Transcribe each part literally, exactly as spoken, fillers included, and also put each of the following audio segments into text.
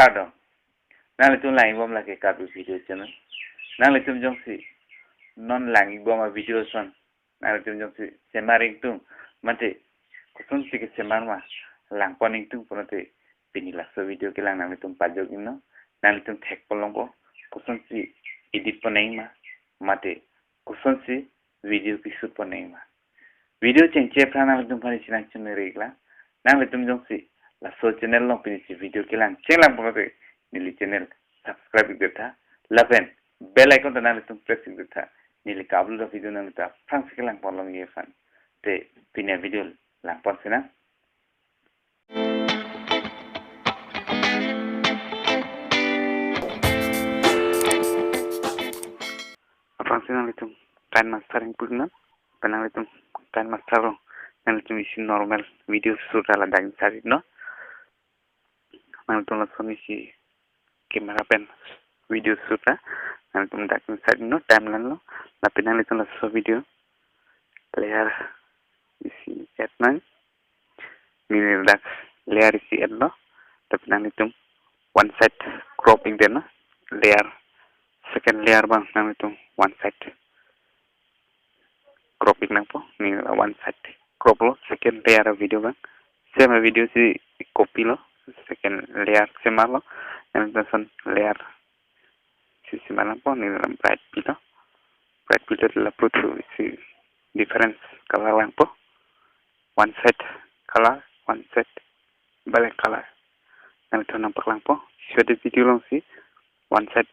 Kardom. Nanglitum lang-ibom lake Karbi Video Channel. Nanglitum jongsi non lang-ibom a-video ason nanglitum jongsi semar ingtung mate kosonsi kesemar ma langpon ingtung pulote pini laso video kelang nanglitum pajok-iknon. Nanglitum thekpon longpo kosonsi edit pon nangji ma mate kosonsi video keshoot pon nangji ma. Video chengche aphrang nanglitum aphan isi nangchoningri-iklang. Nanglitum jongsi laso channel along pinisi video kelang chenglang pulote neli channel subscribe-ik detha. Lapen bell icon ta nanglitum press-ik detha. Neli ka-upload a-video nanglitum aphrangsi kelang pon longji aphan. Te pini a-video langpon sinang. Aphrangsi nanglitum KineMaster ingpiknon. Pen nanglitum KineMaster along nanglitum isi normal video shoot a ladak ingsarit non. Nanglitum lason isi camera pen video shoot a nanglitum dak ingsarit non, timeline along. Lapen nanglitum laso video layer isi add nang. Neli dak layer isi add lo. Lapen nanglitum one side crop-ik detnon. Layer, second layer abang nanglitum one side crop-ik nangpo. Neli one side crop lo, second layer a-video abang. Same a-video si copy lo, second layer semar lo. Nanglitum lason layer si semar nangpo. Neli la bright pilo. Bright pilo, la puthot si different color vangpo. One side color, one side black color. Nanglitum nangpaklangpo. Isi video alongsi one side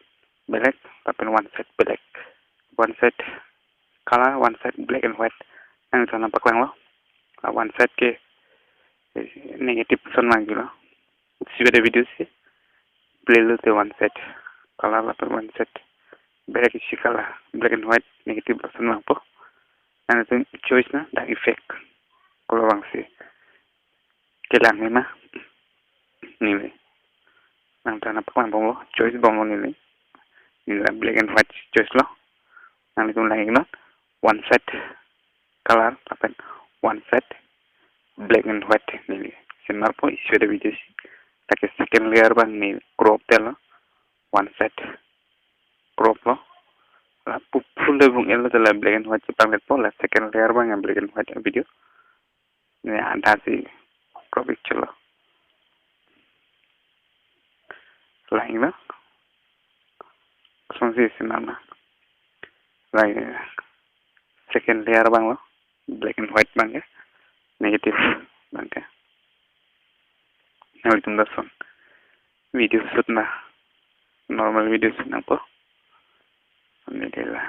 black lapen one side black, one side color, one side black and white. Nanglitum nangpaklanglo. La one side ke, eh, negative ason vanglo. Isi video si play lote one side color lapen one side black, isi color, black and white, negative ason vangpo. Nanglitum choice na dak effect kolo vangsi kelang nangji ma. Neli nangtum nangpaklangponlo, choice bomlo neli. Neli la black and white choice lo. Nanglitum lang-iknon, one side color lapen one side black and white neli semarpo. Isi video si, lake second layer abang neli crop detlo, one side crop lo. La pu full de bung elo, la black and white chepangletpo, la second layer abang black and white video. Neli adha si crop-ik chotlo. Lang-iknon. Kosonsi semar ma. Lang, second layer abang lo, black and white abang ke, negative abang ke. Nanglitum lason video shoot ma, normal video shoot nangpo. Neli la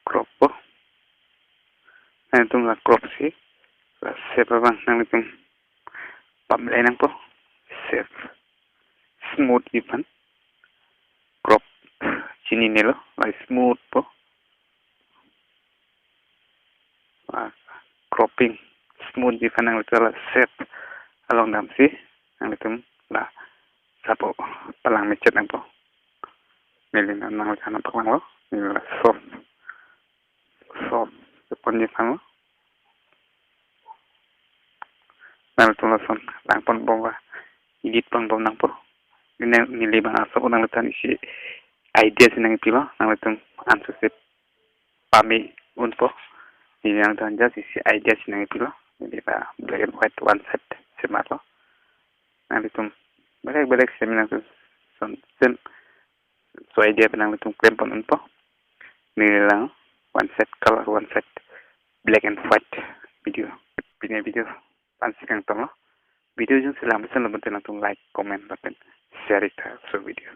crop po. Nanglitum la crop si, la shape abang nanglitum pamlai nangpo. Shape smoothji aphan crop chininelo, la smooth po. Ah, cropping smoothji aphan nanglitum la shape along damsi nanglitum la shape palang mechet nangpo. Neli nanglitum nangpaklanglo, neli la soft, soft ponji aphanlo. Nanglitum lason langponbom va edit ponbom nangpo. Neli, neli abang aso nanglitum isi idea si nangpilo, nanglitum ansose pame unpo. Neli nanglitum just isi idea si nangpilo. Neli la black and white one side semarlo. Nanglitum belek belek sem nangtum son sem so idea pen nanglitum klempon unpo. Neli lang one side color, one side black and white video. Pini video pensi kangtonlo. Video jongsi lang mesen lo bonta nangtum like, comment lapen share-ik tha so video.